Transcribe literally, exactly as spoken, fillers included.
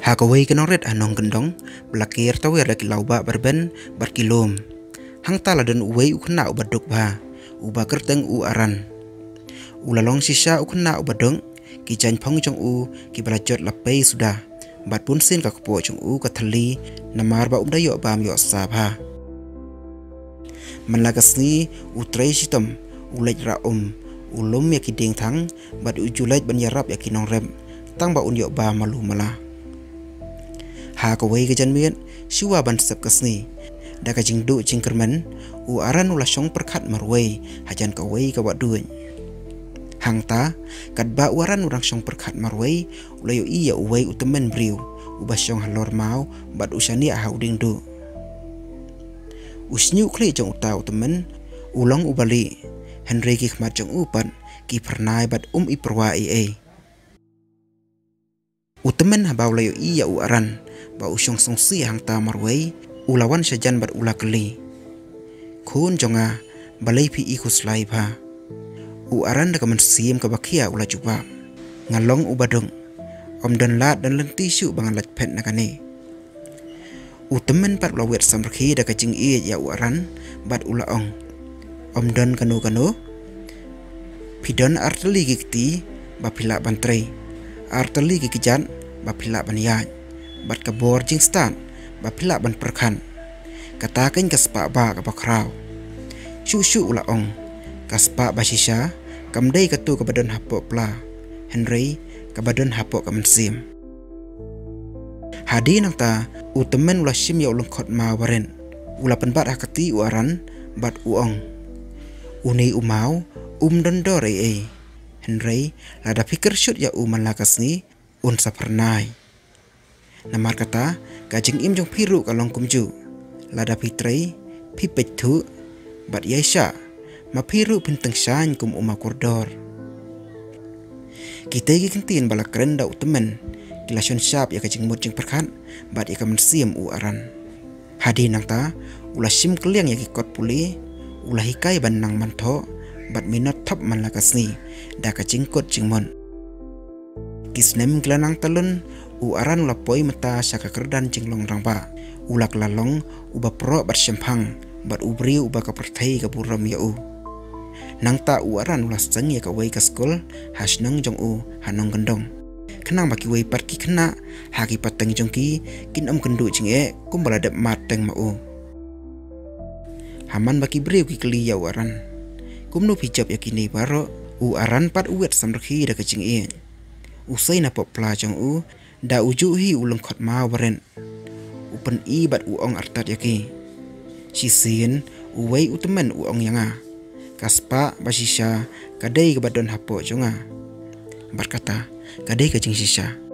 Ha kawei ka nongrit ha nongkyndong, ba la ker tawiar da ki lawbah ba rben bad ki lum, hangta la don uwei u khynnah uba duk bha, uba kyrteng u Aran. U la long shisha u khynnah uba duk, ki jaiñphong jong u kiba la jot la pei suda, bad bunsien ka kpoh jong u ka thylli, namar ba um da ïoh bam ïoh sah bha. Man la ka sngi, u trei shitom, u leit rah um, u lum ïa ki dieng thang, bad u ju leit ban ïarap ïa ki nongrep, tang ba un ïoh bam malu mala. Ha kawei ka janmiet, shuwa ban sep ka sngi, da ka jingduh jingkyrmen, u Aran u la shong pyrkhat marwei hajan kawei ka wahduid. Hangta, katba u Aran u dang shong pyrkhat marwei, u la ïohi ïa uwei u tymmen briew uba shong halor maw bad u shaniah ha u diengduh. U shñiuh khlieh jong uta u tymmen u long uba lieh, hynrei ki khmat jong u pat ki phyrnai bad um ipyrwa ei ei. U tymmen haba u la ïohi ïa u Aran ba u shong sngewsih hangta marwei, u la wan shajan bad u la kylli, "Khun jong nga, balei phi i khuslai bha?" U Aran da ka mynsiem kaba khia u la jubab, "Nga long uba duk. Ym don lad don lynti shuh ba ngan lait phet na kane." U tymmen pat u la wet samrkhie da ka jingïeit ïa u Aran, bad u la ong, "Ym don kano kano. Phi don artylli ki kti ba phi lah ban trei, artylli ki kjat ba phi lah ban ïaid, bad ka bor jingstad ba phi lah ban pyrkhat. Kata keiñ ka spah ba kaba khraw. Shuh shuh," u la ong, "ka spah ba shisha kam dei kato kaba don hapoh pla, hynrei kaba don hapoh ka mynsiem." Hadien nangta, u tymmen u la shim ïa u lyngkhot maw barit, u la pynbat ha kti u Aran, bad u ong, "Une u maw um don dor ei ei, hynrei lada phi kyrshut ïa u man la ka sngi, un sa phyrnai. Namar kata, ka jingim jong phi ruh ka long kumjuh. Lada phi trei, phi peit thuh, bad ïaishah, ma phi ruh phin tyngshaiñ kum u maw kordor." Kitei ki ktien ba la kren da u tymmen ki la shon shap ïa ka jingmut jingpyrkhat bad ïa ka mynsiem u Aran. Hadien nangta, u la shim kylliang ïa ki kot pule, u la hikai ban nang man thoh bad minot thop man la ka sngi da ka jingkut jingmut. Ki snem ki la nang talun, u Aran u la poi mynta sha ka kyrdan jinglong rangbah. U la kylla long uba proh bad shemphang, bad u briew uba ka pyrthei ka burom ïa u. Nangta u Aran u la seng ïa kawei ka skul ha shnong jong u ha nongkyndong, khnang ba kiwei pat ki khynnah ha ki pateng jong ki kin ym kynduh jingeh kumba la dep mad teng ma u. Ha man ba ki briew ki kylli ïa u Aran, "Kumno phi jop ïa kine baroh?" U Aran pat u wet samrkhie da ka jingïeit. U sei na poh pla jong u, da u juh hi u lyngkhot maw barit, u pyni bad u ong artat ïa ki. Shisien, uwei u tymmen u ong ïa nga, "Ka spah ba shisha ka dei kaba don hapoh jong nga. Bad kata ka dei ka jingshisha."